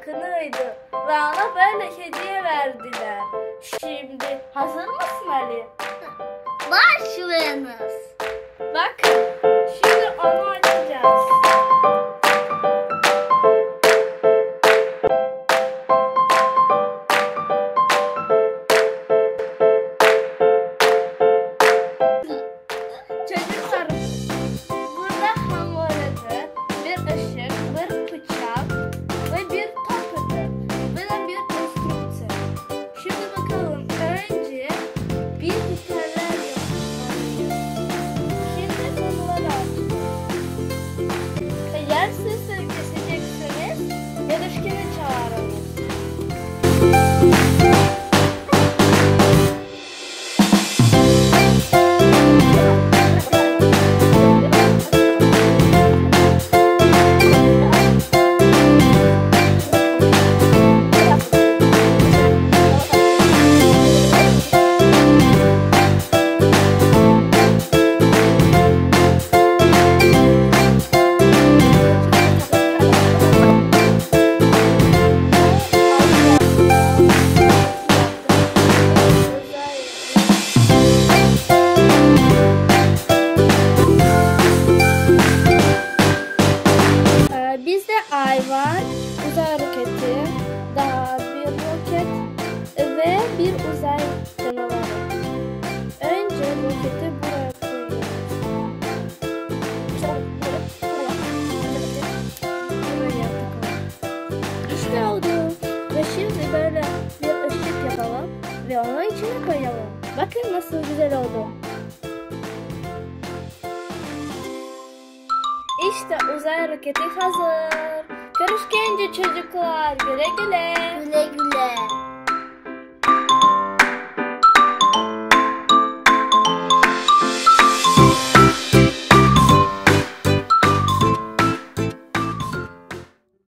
künüydi ve oña böyle hediye verdiler. Şimdi hazır mısın, Ali? Başlayıñız! Bakın, şimdi onı açacağız. Çocuklar, burada hamur edi, bir ışıq, bir pıçaq ve bir top edi. Ve de bir instruktsiya. Şimdi bakalım, önce bir hikâyeler yapmalıyız. Şimdi bunları açacağız. Eğer siz kesecekseniz, yetişkini çağırıñız. Bizde ay var, uzay roketi, daa bir roket ve bir uzay canavarı. Önce roketi buraya koyuyoruz. Buraya takalım. İşte oldu. Ve şimdi böyle bir ışık yapalım ve onu içine koyalım. Bakın nasıl güzel oldu. İşte uzay roketi hazır. Körüşkence çocuklar. Güle güle. Güle güle.